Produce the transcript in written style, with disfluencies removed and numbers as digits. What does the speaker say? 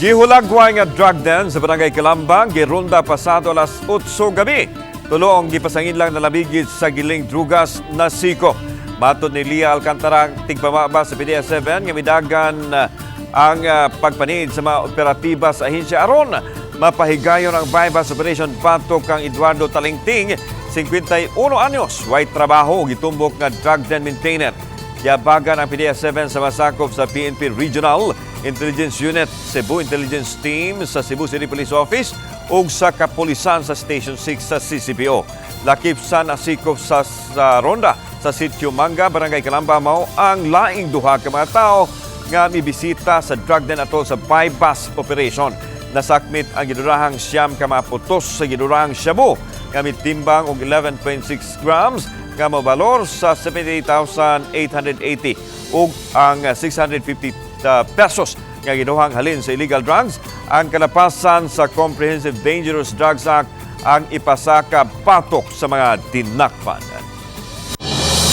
Gihulagway nga drug den sa Barangay Calamba, gironda pasado alas 8 gabi. Tulo ang gipasanginlang nalabigit sa giling drugas na sikop. Matod ni Lia Alcantara, tigpamaba sa PDEA 7, nga midagan ang pagpanid sa mga operatiba sa ahensya aron mapahigayon ang buy-bust operation batok kang Eduardo Talingting, 51 anyos, way trabaho, gitumbok nga drug den maintainer. Giabagan ang PDEA 7 sa masakop sa PNP Regional Intelligence Unit, Cebu Intelligence Team sa Cebu City Police Office ug sa kapulisan sa Station 6 sa CCPO. Lakip sa nasikop sa ronda sa Sitio Manga, Barangay Calamba, mao ang laing duha ka mga tawo nga mibisita sa drug den atol sa buy-bust operation. Nasakmit ang gidurahang 9 ka mga putos sa gidurahang shabu nga mitimbang og 11.6 grams nga mobalor sa 78,880 ug ang 650 pesos nga giduhang halin sa illegal drugs. Ang kalapasan sa Comprehensive Dangerous Drugs Act ang ipasaka batok sa mga dinakpan.